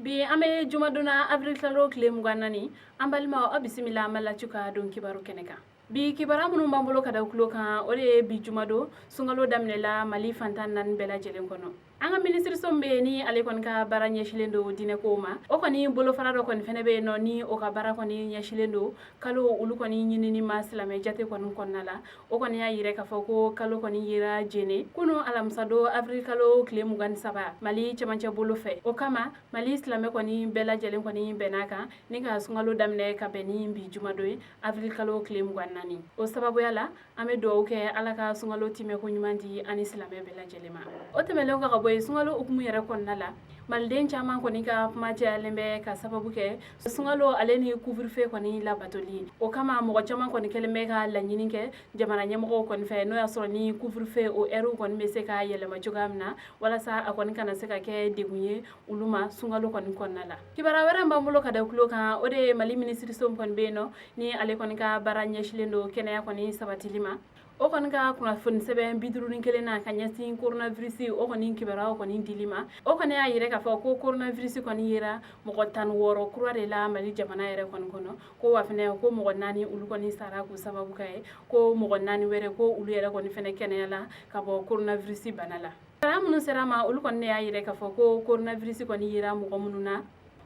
Bi an bɛ jumadon na, avril kalo tile 24. An balimaw, aw bisimila Mali Actu ka don kibaru kɛnɛ kan. Bi kibaruya minnu b'an bolo ka da tulo kan, o de ye bi jumadon, sunkalo daminɛla Mali fantan naani bɛɛ lajɛlen kɔnɔ. An ka minisiriso min bɛ yen, ni ale kɔni ka baara ɲɛsilen don diinɛkow ma, o kɔni bolofara dɔ kɔni fɛnɛ bɛ yen nɔ, ni o ka baara kɔni ɲɛsilen don kalo olu kɔni ɲinini ma silamɛ jate kɔni kɔnɔna la. O kɔni y'a yira k'a fɔ ko kalo kɔni yera Jene kunu alamisadon, avril kalo tile 23, Mali cɛmancɛ bolo fɛ. O kama, Mali silamɛ kɔni bɛɛ lajɛlen kɔni bɛn'a kan ni ka sunkalo daminɛ ka bɛn ni bi jumadon ye, avril kalo tile 24. O sababuya la, an bɛ dugawu kɛ Ala ka sunkalo timɛko ɲuman di ani silamɛ bɛɛ lajɛlen ma. O tɛmɛnen kɔ ka bɔ yen, sunkalo hukumu yɛrɛ kɔnɔna la, maliden caman kɔni ka kuma cayalen bɛ ka sababu kɛ sunkalo ale ni couvre-feu kɔni labatoli. O kama, mɔgɔ caman kɔni kɛlen bɛ ka laɲini kɛ jamana ɲɛmɔgɔw kɔni fɛ, n'o y'a sɔrɔ ni couvre-feu o heure kɔni bɛ se ka yɛlɛma cogoya min na, walasa a kɔni kana se ka kɛ degun ye olu ma sunkalo kɔni kɔnɔna la. Kibaruya wɛrɛ b'an bolo ka da tulo kan, o de ye Mali minisiriso min kɔni bɛ yen nɔ, ni ale kɔni ka baara ɲɛsilen don kɛnɛya kɔni sabatili ma, o kɔni ka kunnafoni sɛbɛn 51 na ka ɲɛsin coronavirus o kɔni kibaruyaw kɔni dili ma. O kɔni y'a yira k'a fɔ ko coronavirus kɔni yera mɔgɔ 16 kura de la Mali jamana yɛrɛ kɔni kɔnɔ. Ko wa fɛnɛ, ko mɔgɔ naani olu kɔni sara k'u sababu kɛ ye, ko mɔgɔ naani wɛrɛ, ko olu yɛrɛ kɔni fɛnɛ kɛnɛyala ka bɔ coronavirus bana la. Kibaruya minnu sera ma, olu kɔni ne y'a yira k'a fɔ ko coronavirus kɔni yera mɔgɔ minnu na,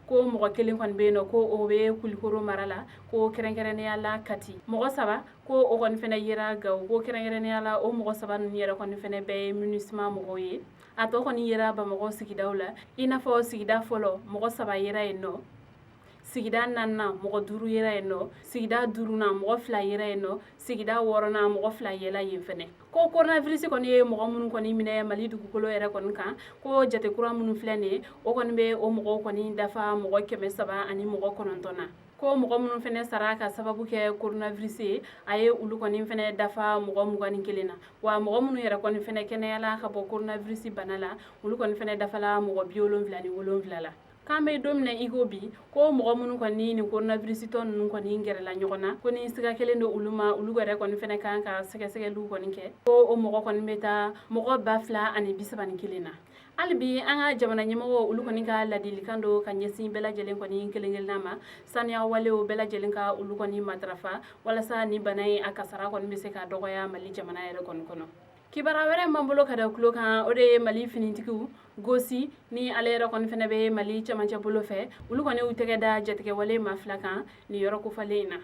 ko mɔgɔ kelen kɔni bɛ yen nɔ, ko o bɛ Kulikoro mara la, ko kɛrɛnkɛrɛnnenya la Kati. Mɔgɔ saba, ko o kɔni fɛnɛ yera Gawo, ko kɛrɛnkɛrɛnnenya la o mɔgɔ saba ninnu yɛrɛ kɔni fɛnɛ bɛɛ ye MINUSMA mɔgɔw ye. A tɔ kɔni yera Bamakɔ sigidaw la, i n'a fɔ sigida fɔlɔ, mɔgɔ saba yera yen nɔ, sigida naaninan, mɔgɔ duuru yera yen nɔ, sigida duurunan, mɔgɔ fila yera yen nɔ, sigida wɔɔrɔnan, mɔgɔ fila yela yen fɛnɛ. Ko coronavirus kɔni ye mɔgɔ minnu kɔni minɛ Mali dugukolo yɛrɛ kɔni kan, ko jate kura minnu filɛ nin ye, o kɔni bɛ o mɔgɔw kɔni dafa mɔgɔ 309 na. Ko mɔgɔ minnu fɛnɛ sara ka sababu kɛ coronavirus ye, a ye olu kɔni fɛnɛ dafa mɔgɔ 21 na. Wa mɔgɔ minnu yɛrɛ kɔni fɛnɛ kɛnɛyala ka bɔ coronavirus bana la, olu kɔni fɛnɛ dafala mɔgɔ 77 la. K'an bɛ don min na i ko bi, ko mɔgɔ minnu kɔni ni coronavirus tɔ ninnu kɔni gɛrɛla ɲɔgɔn na, ko ni siga kelen don olu ma, olu yɛrɛ kɔni fɛnɛ kan ka sɛgɛsɛgɛliw kɔni kɛ, ko o mɔgɔ kɔni bɛ taa mɔgɔ 2031 na. Hali bi, an ka jamana ɲɛmɔgɔw olu kɔni ka ladilikan don ka ɲɛsin bɛɛ lajɛlen kɔni kelen kelenna ma, saniya walew bɛɛ lajɛlen ka olu kɔni matarafa, walasa ni bana in a kasara kɔni bɛ se ka dɔgɔya Mali jamana yɛrɛ kɔni kɔnɔ. Kibaruya wɛrɛ b'an bolo ka da tulo kan, o de ye Mali finitigiw gosi, ni ale yɛrɛ kɔni fɛnɛ bɛ Mali cɛmancɛ bolo fɛ, olu kɔni y'u tɛgɛ da jatigɛwale maa fila kan nin yɔrɔ kofalen in na.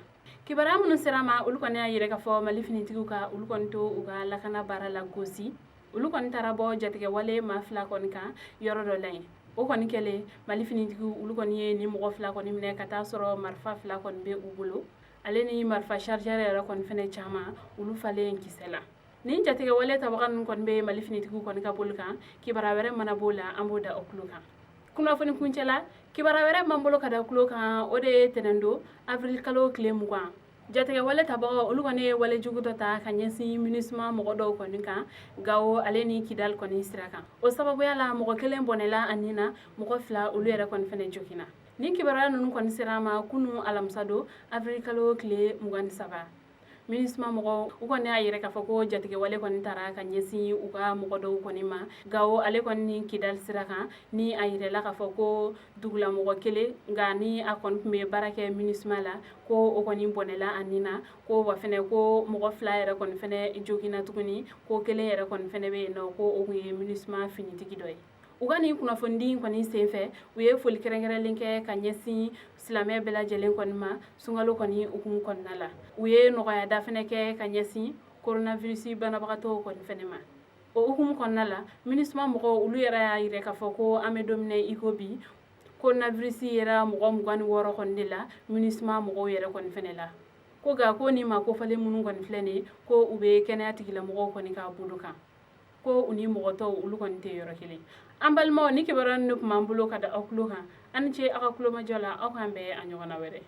Kibaruya minnu sera ma, olu kɔni y'a yira k'a fɔ Mali finitigiw ka olu kɔni to u ka lakana baara la gosi, olu kɔni taara bɔ jatigɛwale maa fila kɔni kan yɔrɔ dɔ la yen. O kɔni kɛlen, Mali finitigiw olu kɔni ye nin mɔgɔ fila kɔni minɛ ka taa sɔrɔ marifa fila kɔni bɛ u bolo, ale ni marifa chargeur yɛrɛ kɔni fɛnɛ caman, olu falen kisɛ la. Nin jatigɛwale tabaga ninnu kɔni bɛ Mali finitigiw kɔni ka bolo kan. Kibaruya wɛrɛ mana b'o la, an b'o da o tulo kan kunnafoni kuncɛ la. Kibaruya wɛrɛ b'an bolo ka da tulo kan, o de ye tɛnɛn don, avril kalo tile 20, jatigɛwale tabagaw olu kɔni ye wale jugu dɔ ta ka ɲɛsin MINUSMA mɔgɔ dɔw kɔni kan Gawo ale ni Kidali kɔni sira kan. O sababuya la, mɔgɔ kelen bɔnɛla a nin na, mɔgɔ fila olu yɛrɛ kɔni fɛnɛ joginna. Nin kibaruya ninnu kɔni sera ma kunu alamisa don, avril kalo tile 23. MINUSMA mɔgɔw u kɔni y'a yira k'a fɔ ko jatigɛwale kɔni taara ka ɲɛsin u ka mɔgɔ dɔw kɔni ma Gawo ale kɔni ni Kidali sira kan, ni a yirala k'a fɔ ko dugulamɔgɔ kelen nka ni a kɔni tun bɛ baara kɛ MINUSMA la, ko o kɔni bɔnɛla a nin na. Ko wa fɛnɛ, ko mɔgɔ fila yɛrɛ kɔni fɛnɛ joginna tuguni, ko kelen yɛrɛ kɔni fɛnɛ bɛ yen nɔ, ko o kun ye MINUSMA finitigi dɔ ye. U ka nin kunnafonidi kɔni senfɛ, u ye foli kɛrɛnkɛrɛnlen kɛ ka ɲɛsin silamɛ bɛɛ lajɛlen kɔni ma sunkalo kɔni hukumu kɔnɔna la. U ye nɔgɔya da fɛnɛ kɛ ka ɲɛsin coronavirus banabagatɔw kɔni fɛnɛ ma. O hukumu kɔnɔna la, MINUSMA mɔgɔw olu yɛrɛ y'a yira k'a fɔ ko an bɛ don min na i ko bi, coronavirus yera mɔgɔ 26 kɔni de la MINUSMA mɔgɔw yɛrɛ kɔni fɛnɛ la. Ko nka ko ni maa kofalen minnu kɔni filɛ nin ye, ko u bɛ kɛnɛya tigilamɔgɔw kɔni ka bolo kan, ko u ni mɔgɔ tɔw olu kɔni tɛ yɔrɔ kelen. An balimaw, ni kibaruya ninnu tun b'an bolo ka da aw tulo kan. An ni ce aw ka kulomajɔ la. Aw k'an bɛn a ɲɔgɔnna wɛrɛ.